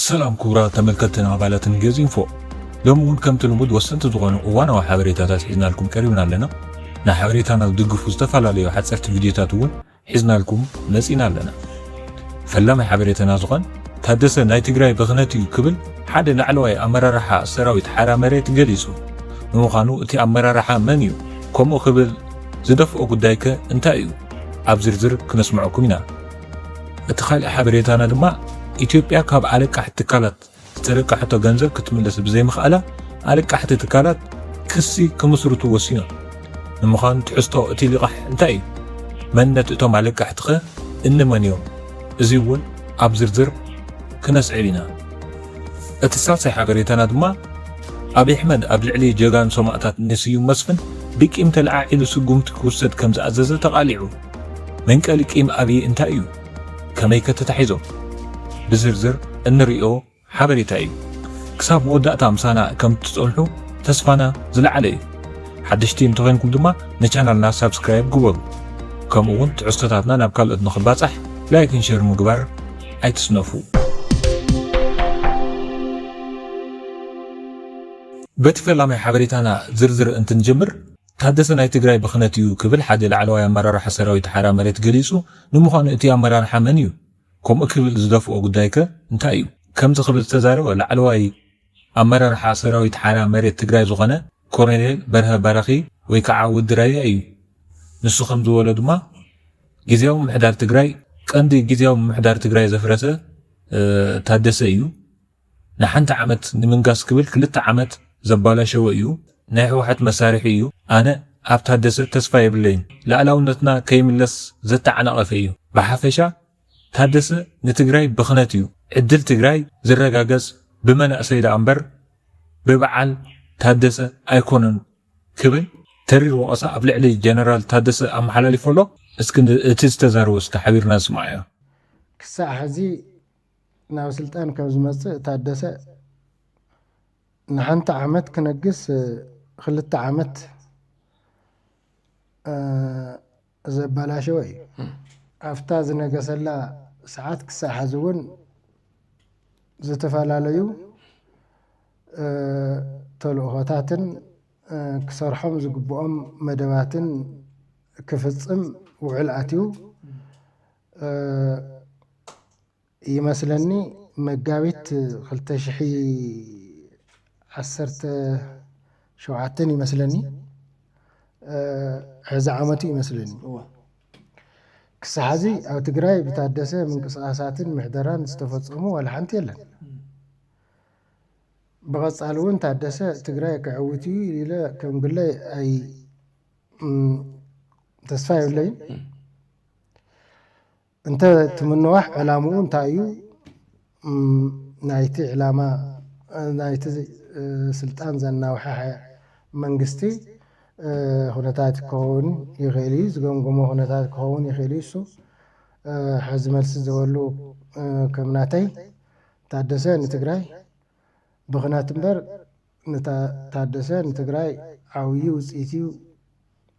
ሰላም ክቡራት ተመልከትትን ኣባላትን ገጽ ኢንፎ። ሎሚ እውን ከምቲ ልሙድ ወሰንቲ ዝኾኑ እዋናዊ ሓበሬታታት ሒዝናልኩም ቀሪብና ኣለና። ንሓበሬታና ዝድግፉ ዝተፈላለዩ ሓጸርቲ ቪድዮታት እውን ሒዝናልኩም መጺና ኣለና። ፈላሚ ሓበሬታና ዝኾን ታደሰ ናይ ትግራይ ብኽነት እዩ ክብል ሓደ ላዕለዋይ ኣመራርሓ ሰራዊት ሓራ መሬት ገሊጹ። ንምዃኑ እቲ ኣመራርሓ መን እዩ? ከምኡ ክብል ዝደፍኦ ጉዳይከ እንታይ እዩ? ኣብ ዝርዝር ክነስምዐኩም ኢና። እቲ ካልእ ሓበሬታና ድማ ኢትዮጵያ ካብ ኣለቃሕ ትካላት ዝተለቃሕቶ ገንዘብ ክትምለስ ብዘይምኽኣላ ኣለቃሕቲ ትካላት ክሲ ክምስርቱ ወሲኖም። ንምዃኑ ትሕዝቶ እቲ ልቓሕ እንታይ እዩ? መንነት እቶም ኣለቃሕትኸ እንመን እዮም? እዚ እውን ኣብ ዝርዝር ክነስዕብ ኢና። እቲ ሳልሳይ ሓበሬታና ድማ ኣብይ ኣሕመድ ኣብ ልዕሊ ጀጋኑ ሰማእታት ንስዩም መስፍን ብቂም ተለዓዒሉ ስጉምቲ ክውሰድ ከም ዝኣዘዘ ተቓሊዑ። መንቀሊ ቂም ኣብይ እንታይ እዩ? ከመይ ከ ተታሒዞም? ብዝርዝር እንርእዮ ሓበሬታ እዩ። ክሳብ መወዳእታ ምሳና ከም ትጸንሑ ተስፋና ዝለዓለ እዩ። ሓደሽቲ እንተኾይንኩም ድማ ንቻናልና ሳብስክራይብ ግበሩ። ከምኡ እውን ትሕዝቶታትና ናብ ካልኦት ንኽባጻሕ ላይክን ሸር ምግባር ኣይትስነፉ። በቲ ፈላማይ ሓበሬታና ዝርዝር እንትንጀምር፣ ታደሰ ናይ ትግራይ ብኽነት እዩ ክብል ሓደ ላዕለዋይ ኣመራርሓ ሰራዊት ሓራ መሬት ገሊጹ። ንምዃኑ እቲ ኣመራርሓ መን እዩ? ከምኡ ክብል ዝደፍኦ ጉዳይከ እንታይ እዩ? ከምዚ ክብል ዝተዛረበ ላዕለዋይ ኣመራርሓ ሰራዊት ሓራ መሬት ትግራይ ዝኾነ ኮሎኔል በርሀ ባራኺ ወይ ከዓ ወዲ ራያ እዩ። ንሱ ከም ዝበሎ ድማ ግዝያዊ ምምሕዳር ትግራይ፣ ቀንዲ ግዝያዊ ምምሕዳር ትግራይ ዘፍረሰ፣ እ፣ ታደሰ እዩ። ንሓንቲ ዓመት ንምንጋስ ክብል ክልተ ዓመት ዘባላሸወ እዩ። ናይ ህወሓት መሳርሒ እዩ። ኣነ ኣብ ታደሰ ተስፋ የብለይን። ልኣላውነትና ከይምለስ ዘተዓናቐፈ እዩ። ብሓፈሻ ታደሰ ንትግራይ ብኽነት እዩ። ዕድል ትግራይ ዝረጋገጽ ብመናእሰይ ደኣ እምበር ብበዓል ታደሰ ኣይኮነን ክብል ተሪር ወቐሳ ኣብ ልዕሊ ጀነራል ታደሰ ኣመሓላሊፉ ኣሎ። እስኪ ን-፣ እቲ ዝተዛረቦ እስኪ ሓቢርና ንስማዓዮ። ክሳዕ ሕዚ ናብ ስልጣን ከም ዝመጽእ ታደሰ ንሓንቲ ዓመት ክነግስ፣ ክልተ ዓመት፣ እ፣ ዘበላሸወ እዩ። ኣብታ ዝነገሰላ ሰዓት ክሳዕ ሕዚ እውን ዝተፈላለዩ፣ እ፣ ተልእኾታትን፣ እ፣ ክሰርሖም ዝግብኦም መደባትን ክፍጽም ውዕል ኣትዩ። እ፣ ይመስለኒ መጋቢት ክልተ ሽሕ ዓሰርተ ሸውዓተን ይመስለኒ፣ እ፣ ሕዚ ዓመቱ ይመስለኒ። እወ። ክሳዕ ሕዚ ኣብ ትግራይ ብታደሰ ምንቅስቓሳትን ምሕደራን ዝተፈጸሙ ዋላ ሓንቲ የለን። እም። ብቐጻሊ እውን ታደሰ ትግራይ ከዕውት እዩ ኢለ ከም ግለይ ኣይ-፣ እም፣ ተስፋ የብለይን። እም። እንተ እቲ ምንዋሕ ዕላምኡ እንታይ እዩ? እም፣ ናይቲ ዕላማ፣ ናይቲ፣ እ፣ ስልጣን ዘናውሐ ሓ-፣ መንግስቲ፣ እ፣ ኩነታት ክኸውን ይኽእል እዩ፣ ዝገምገሞ ኩነታት ክኸውን ይኽእል እዩ። እሱ፣ እ፣ ሕዚ መልሲ ዝበሉ፣ እ፣ ከም ናተይ ታደሰ ንትግራይ ብኽነት እምበር ንታ-፣ ታደሰ ንትግራይ ዓብዪ ውፅኢት እዩ፣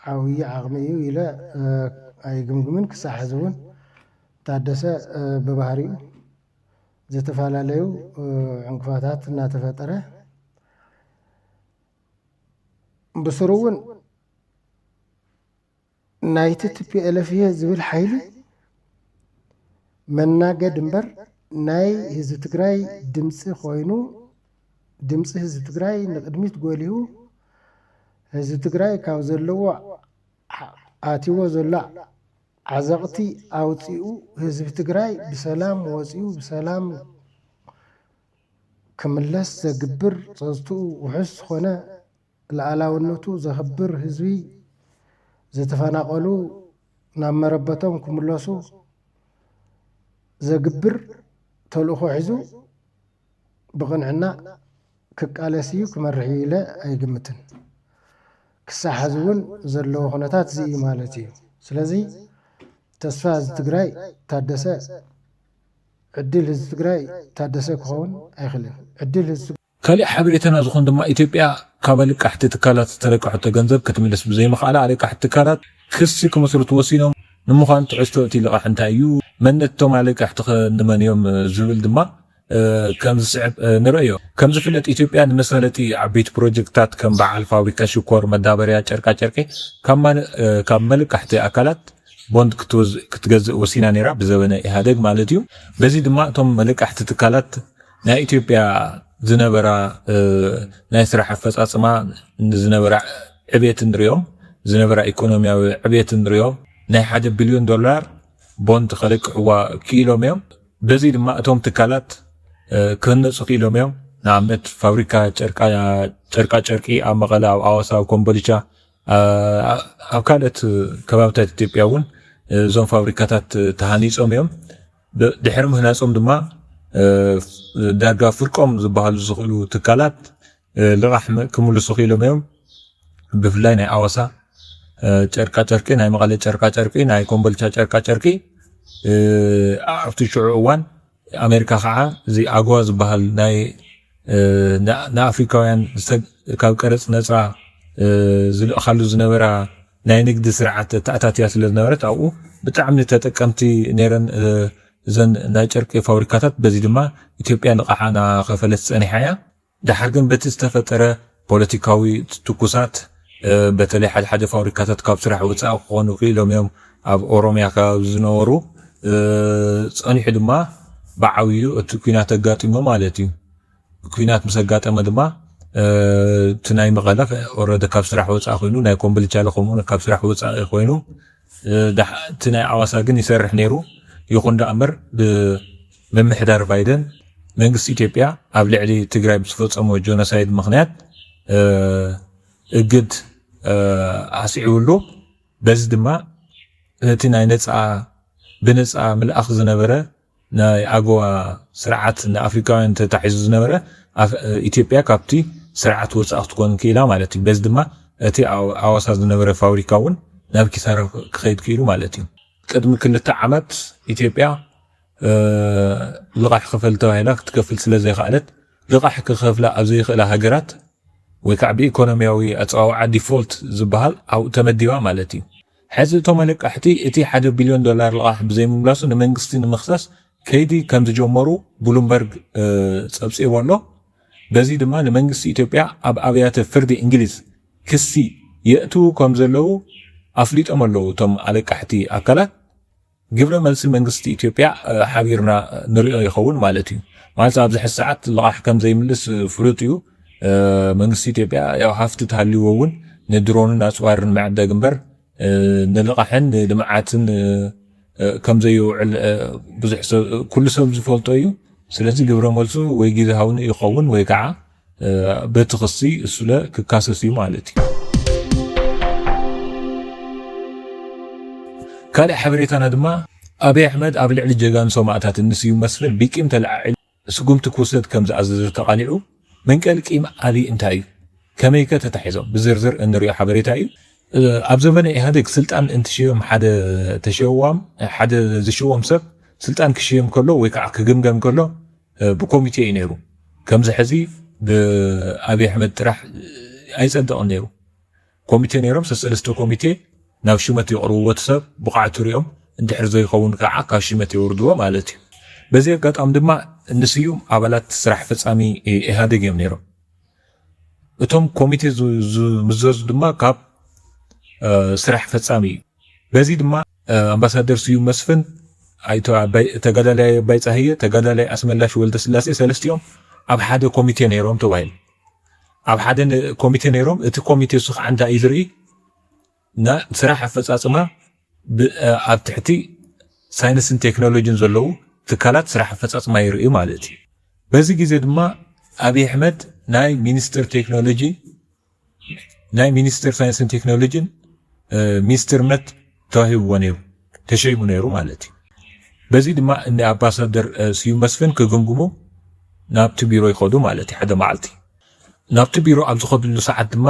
ዓብዪ ዓቕሚ እዩ ኢለ፣ እ፣ ኣይግምግምን። ክሳዕ ሕዚ እውን ታደሰ፣ እ፣ ብባህሪኡ ዝተፈላለዩ፣ እ፣ ዕንቅፋታት እናተፈጠረ ብስሩ እውን ናይቲ ቲ ፒ ኤል ኤፍ እየ ዝብል ሓይሊ መናገድ እምበር ናይ ህዝቢ ትግራይ ድምፂ ኮይኑ፣ ድምፂ ህዝቢ ትግራይ ንቕድሚት ጎሊሁ፣ ህዝቢ ትግራይ ካብ ዘለዎ ዓ-፣ ኣትይዎ ዘሎ ዓዘቕቲ ኣውፂኡ፣ ህዝቢ ትግራይ ብሰላም ወፂኡ ብሰላም ክምለስ ዘግብር፣ ጸጥትኡ ውሑስ ዝኾነ፣ ልኣላውነቱ ዘኽብር ህዝቢ፣ ዝተፈናቐሉ ናብ መረበቶም ክምለሱ ዘግብር ተልእኾ ሒዙ ብቕንዕና ክቃለስ እዩ ክመርሕ እዩ ኢለ ኣይግምትን። ክሳዕ ሕዚ እውን ዘለዎ ኩነታት እዚ እዩ ማለት እዩ። ስለዚ ተስፋ ህዝቢ ትግራይ ታደሰ፣ ዕድል ህዝቢ ትግራይ ታደሰ ክኸውን ኣይኽእልን። ዕድል ህዝቢ ካሊእ ሓበሬታና ዝኾን ድማ ኢትዮጵያ ካብ ኣልቃሕቲ ትካላት ዝተለቀሐቶ ገንዘብ ክትምልስ ብዘይምኽኣላ ኣልቃሕቲ ትካላት ክሲ ክመስርቱ ወሲኖም። ንምዃኑ ትሕዝቶ እቲ ልቓሕ እንታይ እዩ? መነቶም ኣልቃሕቲ ኸ ንመን እዮም? ዝብል ድማ ከም ዝስዕብ ንርእዮ። ከም ዝፍለጥ፣ ኢትዮጵያ ንመሳለጢ ዓበይቲ ፕሮጀክትታት ከም በዓል ፋብሪካ ሽኮር፣ መዳበርያ፣ ጨርቃጨርቂ ካብ ማል-፣ ካብ መልቃሕቲ ኣካላት ቦንድ ክትወዝ-፣ ክትገዝእ ወሲና ነይራ፣ ብዘበነ ኢህኣደግ ማለት እዩ። በዚ ድማ እቶም መልቃሕቲ ትካላት ናይ ኢትዮጵያ ዝነበራ ናይ ስራሕ ኣፈፃፅማ፣ ዝነበራ ዕቤት ንሪኦም፣ ዝነበራ ኢኮኖሚያዊ ዕቤት ንሪኦም። ናይ ሓደ ቢልዮን ዶላር ቦንድ ከለቅሕዋ ክኢሎም እዮም። በዚ ድማ እቶም ትካላት ክህነፁ ክኢሎም እዮም። ንኣብነት ፋብሪካ ጨርቃ ጨርቂ ኣብ መቐለ፣ ኣብ ኣዋሳ፣ ኣብ ኮምቦልቻ፣ ኣብ ካልኦት ከባብታት ኢትዮጵያ እውን እዞም ፋብሪካታት ተሃኒፆም እዮም። ድሕሪ ምህናፆም ድማ ዳርጋ ፍርቆም ዝበሃሉ ዝኽእሉ ትካላት ልቓሕ ክምልሱ ክኢሎም እዮም። ብፍላይ ናይ ኣዋሳ ጨርቃጨርቂ፣ ናይ መቐለ ጨርቃጨርቂ፣ ናይ ኮምቦልቻ ጨርቃጨርቂ ኣብቲ ሽዑ እዋን ኣሜሪካ ከዓ እዚ ኣጎዋ ዝበሃል ናይ ንኣፍሪካውያን ካብ ቀረፅ ነፃ ዝልእኻሉ ዝነበራ ናይ ንግዲ ስርዓት ተኣታትያ ስለ ዝነበረት ኣብኡ ብጣዕሚ ተጠቀምቲ ነይረን እዘን ናይ ጨርቂ ፋብሪካታት። በዚ ድማ ኢትዮጵያ ልቓሓ እናኸፈለት ፀኒሓ እያ። ደሓር ግን በቲ ዝተፈጠረ ፖለቲካዊ ትኩሳት በተለይ ሓደ ሓደ ፋብሪካታት ካብ ስራሕ ወፃኢ ክኾኑ ክኢሎም እዮም። ኣብ ኦሮሚያ ከባቢ ዝነበሩ ፀኒሑ ድማ ብዓብዩ እቲ ኩናት ኣጋጢሞ ማለት እዩ። ኩናት ምስ ኣጋጠመ ድማ እቲ ናይ መቐለ ኦረደ ካብ ስራሕ ወፃኢ ኮይኑ፣ ናይ ኮምቦልቻ ለኸምኡ ካብ ስራሕ ወፃኢ ኮይኑ፣ እቲ ናይ ኣዋሳ ግን ይሰርሕ ነይሩ። ይኹን ደኣ እምበር ብምምሕዳር ባይደን መንግስቲ ኢትዮጵያ ኣብ ልዕሊ ትግራይ ብዝፈፀሞ ጆኖሳይድ ምኽንያት እግድ ኣስዒብሉ። በዚ ድማ እቲ ናይ ነፃ ብነፃ ምልኣኽ ዝነበረ ናይ ኣጎዋ ስርዓት ንኣፍሪካውያን ተታሒዙ ዝነበረ ኢትዮጵያ ካብቲ ስርዓት ወፃእ ክትኮን ክኢላ ማለት እዩ። በዚ ድማ እቲ ኣዋሳ ዝነበረ ፋብሪካ እውን ናብ ኪሳራ ክኸይድ ክኢሉ ማለት እዩ። ቅድሚ ክልተ ዓመት ኢትዮጵያ ልቓሕ ክፈል ተባሂላ ክትከፍል ስለ ዘይከኣለት፣ ልቓሕ ክኸፍላ ኣብ ዘይኽእላ ሃገራት ወይ ከዓ ብኢኮኖሚያዊ ኣፀዋውዓ ዲፎልት ዝበሃል ኣብኡ ተመዲባ ማለት እዩ። ሕዚ እቶም ኣለቃሕቲ እቲ ሓደ ቢልዮን ዶላር ልቓሕ ብዘይምምላሱ ንመንግስቲ ንምኽሳስ ከይዲ ከም ዝጀመሩ ብሉምበርግ ፀብፂቡ ኣሎ። በዚ ድማ ንመንግስቲ ኢትዮጵያ ኣብ ኣብያተ ፍርዲ እንግሊዝ ክሲ የእትዉ ከም ዘለዉ ኣፍሊጦም ኣለዉ እቶም ኣለቃሕቲ ኣካላት። ግብረ መልሲ መንግስቲ ኢትዮጵያ ሓቢርና ንሪኦ ይኸውን ማለት እዩ። ማለት ኣብዚ ሕዚ ሰዓት ልቓሕ ከም ዘይምልስ ፍሉጥ እዩ። መንግስቲ ኢትዮጵያ ያው ሃፍቲ ተሃልይዎ እውን ንድሮንን ኣፅዋርን መዕደግ እምበር ንልቓሕን ንልምዓትን ከም ዘይውዕል ብዙሕ ሰብ፣ ኩሉ ሰብ ዝፈልጦ እዩ። ስለዚ ግብረ መልሱ ወይ ግዝያዊ ይኸውን ወይ ከዓ በቲ ክሲ እሱለ ክካሰስ እዩ ማለት እዩ። ካልእ ሓበሬታና ድማ ኣብይ ኣሕመድ ኣብ ልዕሊ ጀጋኑ ሰማእታት እኒ ስዩም መስፍን ብቂም ተለዓዒሉ ስጉምቲ ክውሰድ ከም ዝኣዘዘ ተቓሊዑ። መንቀሊ ቂም ኣብይ እንታይ እዩ? ከመይከ ተታሒዞም? ብዝርዝር እንሪኦ ሓበሬታ እዩ። ኣብ ዘመነ ኢህኣዴግ ስልጣን እንትሽየም ሓደ ተሸዋም፣ ሓደ ዝሽወም ሰብ ስልጣን ክሽየም ከሎ ወይ ከዓ ክግምገም ከሎ ብኮሚቴ እዩ ነይሩ። ከምዚ ሕዚ ብኣብይ ኣሕመድ ጥራሕ ኣይጸድቕን ነይሩ። ኮሚቴ ነይሮም፣ ሰሰለስተ ኮሚቴ ናብ ሽመት የቕርብዎ፣ እቲ ሰብ ብቕዓቱ ሪኦም፣ እንድሕር ዘይኸውን ከዓ ካብ ሽመት የውርድዎ ማለት እዩ። በዚ ኣጋጣሚ ድማ ንስዩም ኣባላት ስራሕ ፈጻሚ ኢህኣዴግ እዮም ነይሮም። እቶም ኮሚቴ ዝ-፣ ዝምዘዙ ድማ ካብ ስራሕ ፈጻሚ እዩ። በዚ ድማ ኣምባሳደር ስዩም መስፍን፣ ኣይቶ ኣባይ፣ ተጋዳላይ ኣባይ ጸሃየ፣ ተጋዳላይ ኣስመላሽ ወልደስላሴ፣ ሰለስቲኦም ኣብ ሓደ ኮሚቴ ነይሮም ተባሂሉ። ኣብ ሓደ ነ-፣ ኮሚቴ ነይሮም። እቲ ኮሚቴ እሱ ከዓ እንታይ እዩ ዝርኢ? ና-፣ ስራሕ ኣፈጻጽማ ብ-፣ ኣብ ትሕቲ ሳይንስን ቴክኖሎጂን ዘለዉ ትካላት ስራሕ ኣፈጻጽማ ይርኢ ማለት እዩ። በዚ ግዜ ድማ ኣብይ ኣሕመድ ናይ ሚኒስትር ቴክኖሎጂ፣ ናይ ሚኒስትር ሳይንስን ቴክኖሎጂን ሚኒስትርነት ተዋሂብዎ ነይሩ፣ ተሸይሙ ነይሩ ማለት እዩ። በዚ ድማ እኒ ኣምባሳደር ስዩም መስፍን ክግምግሙ ናብቲ ቢሮ ይኸዱ ማለት እዩ። ሓደ መዓልቲ ናብቲ ቢሮ ኣብ ዝኸድሉ ሰዓት ድማ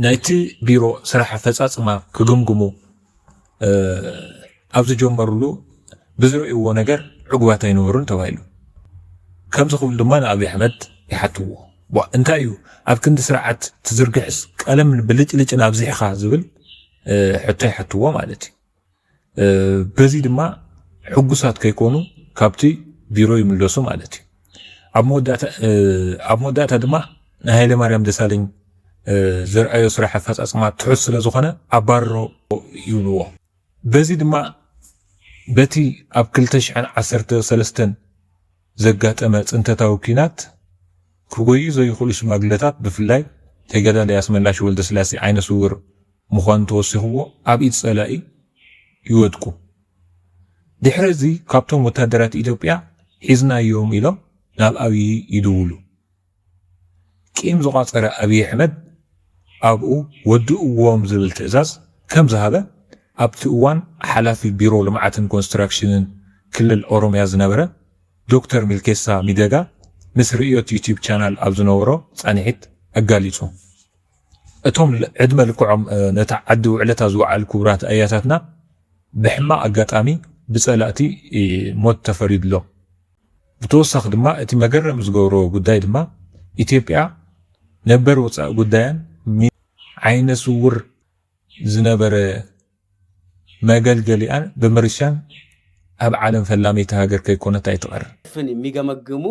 ናይቲ ቢሮ ስራሕ ኣፈጻጽማ ክግምግሙ ኣብ ዝጀመርሉ ብዝርእይዎ ነገር ዕጉባት ኣይነበሩን ተባሂሉ። ከምዚ ክብል ድማ ንኣብይ ኣሕመድ ይሓትዎ። ዋ፣ እንታይ እዩ ኣብ ክንዲ ስርዓት ትዝርግሕስ ቀለም ብልጭልጭን ኣብዚሕኻ ዝብል ሕቶ ይሓትዎ ማለት እዩ። በዚ ድማ ሕጉሳት ከይኮኑ ካብቲ ቢሮ ይምለሱ ማለት እዩ። ኣብ መወዳእታ ድማ ንሃይለማርያም ደሳለኝ ዘርኣዮ ስራሕ ኣፈፃፅማ ትሑት ስለ ዝኾነ ኣባርሮ ይብልዎ። በዚ ድማ በቲ ኣብ ክልተ ሽሕን ዓሰርተ ሰለስተን ዘጋጠመ ፅንተታዊ ኲናት ክጎዩ ዘይኽእሉ ሽማግለታት ብፍላይ ተጋዳላይ ኣስመላሽ ወልደስላሴ ዓይነ ስውር ምዃኑ ተወሲኽዎ ኣብ ኢድ ፀላኢ ይወድቁ። ድሕሪ እዚ ካብቶም ወታደራት ኢትዮጵያ ሒዝናዮም ኢሎም ናብ ኣብዪ ይድውሉ። ቂም ዝቋጸረ ኣብዪ ኣሕመድ ኣብኡ ወድእዎም ዝብል ትእዛዝ ከም ዝሃበ ኣብቲ እዋን ሓላፊ ቢሮ ልምዓትን ኮንስትራክሽንን ክልል ኦሮምያ ዝነበረ ዶክተር ሚልኬሳ ሚደጋ ምስ ርእዮት ዩቲዩብ ቻናል ኣብ ዝነበሮ ጻንሒት ኣጋሊጹ። እቶም ዕድመ ልክዖም ነታ ዓዲ ውዕለታ ዝወዓሉ ክቡራት ኣያታትና ብሕማቕ ኣጋጣሚ ብጸላእቲ ሞት ተፈሪድሎም። ብተወሳኺ ድማ እቲ መገረሚ ዝገብሮ ጉዳይ ድማ ኢትዮጵያ ነበር ወጻኢ ጉዳያን ሚ ዓይነ ስውር ዝነበረ መገልገሊኣን ብምርሻን ኣብ ዓለም ፈላመይቲ ሃገር ከይኮነት ኣይትቐርን። ፍን የሚገመግሙ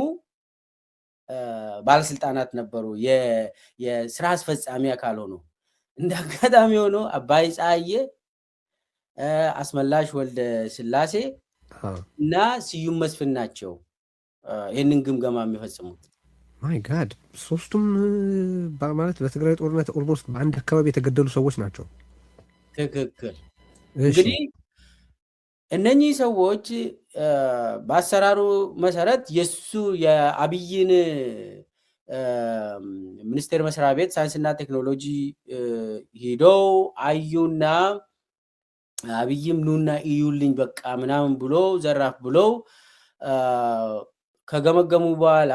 ባለስልጣናት ነበሩ። የስራ አስፈጻሚ አካል ሆኖ እንደ አጋጣሚ ሆኖ አባይ ፀሐዬ፣ አስመላሽ ወልደ ስላሴ እና ስዩም መስፍን ናቸው ይህንን ግምገማ የሚፈጽሙት። My God፣ ሶስቱም ማለት በትግራይ ጦርነት almost በአንድ አካባቢ የተገደሉ ሰዎች ናቸው። ትክክል። እንግዲህ እነኚህ ሰዎች በአሰራሩ መሰረት የሱ የአብይን ሚኒስቴር መስሪያ ቤት ሳይንስና ቴክኖሎጂ ሂደው አዩና አብይም ኑና እዩልኝ በቃ ምናምን ብሎ ዘራፍ ብለው ከገመገሙ በኋላ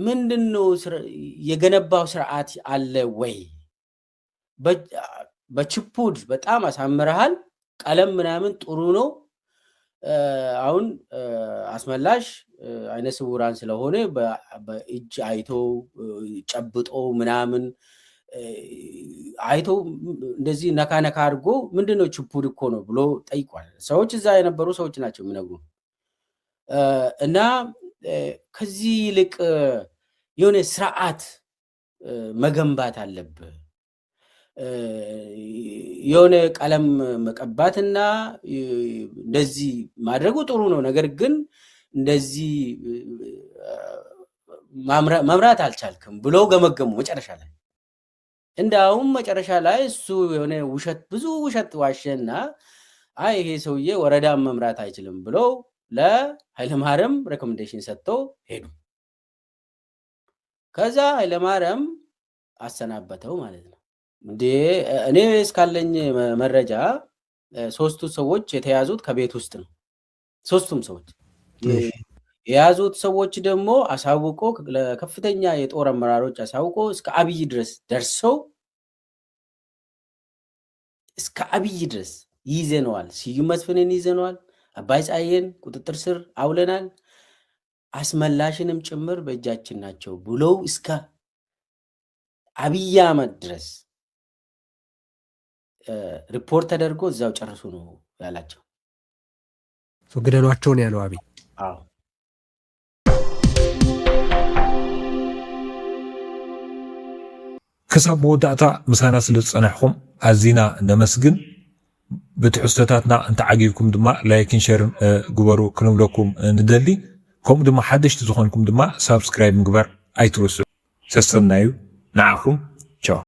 ምንድን ነው የገነባው ስርዓት አለ ወይ? በችፑድ በጣም አሳምረሃል። ቀለም ምናምን ጥሩ ነው። አሁን አስመላሽ አይነ ስውራን ስለሆነ በእጅ አይተው ጨብጠው ምናምን አይተው እንደዚህ ነካ ነካ አድርጎ ምንድን ነው ችፑድ እኮ ነው ብሎ ጠይቋል። ሰዎች እዛ የነበሩ ሰዎች ናቸው የሚነግሩ እና ከዚህ ይልቅ የሆነ ስርዓት መገንባት አለብህ። የሆነ ቀለም መቀባትና እንደዚህ ማድረጉ ጥሩ ነው። ነገር ግን እንደዚህ መምራት አልቻልክም ብለው ገመገሙ መጨረሻ ላይ። እንዳውም መጨረሻ ላይ እሱ የሆነ ውሸት ብዙ ውሸት ዋሸና አይ ይሄ ሰውዬ ወረዳን መምራት አይችልም ብለው ለኃይለማርያም recommendation ሰጥተው ሄዱ። ከዛ ኃይለማርያም አሰናበተው ማለት ነው። እንዴ እኔ እስካለኝ መረጃ ሶስቱ ሰዎች የተያዙት ከቤት ውስጥ ነው። ሶስቱም ሰዎች የያዙት ሰዎች ደግሞ አሳውቆ ለከፍተኛ የጦር አመራሮች አሳውቆ እስከ አብይ ድረስ ደርሰው እስከ አብይ ድረስ ይዘነዋል። ስዩም መስፍንን ይዘነዋል። አባይ ፀሐዬን ቁጥጥር ስር አውለናል። አስመላሽንም ጭምር በእጃችን ናቸው ብለው እስከ አብይ አህመድ ድረስ ሪፖርት ተደርጎ እዛው ጨርሱ ነው ያላቸው። ግደሏቸው ነው ያለው አብይ። ክሳብ መወዳእታ ምሳና ስለ ዝጸናሕኩም ኣዚና ነመስግን። ብትሕዝቶታትና እንተዓጊብኩም ድማ ላይክን ሸርን ግበሩ ክንብለኩም ንደሊ። ከምኡ ድማ ሓደሽቲ ዝኾንኩም ድማ ሳብስክራይብ ምግባር ኣይትረስዑ። ሰሰናዩ ንዓኹም።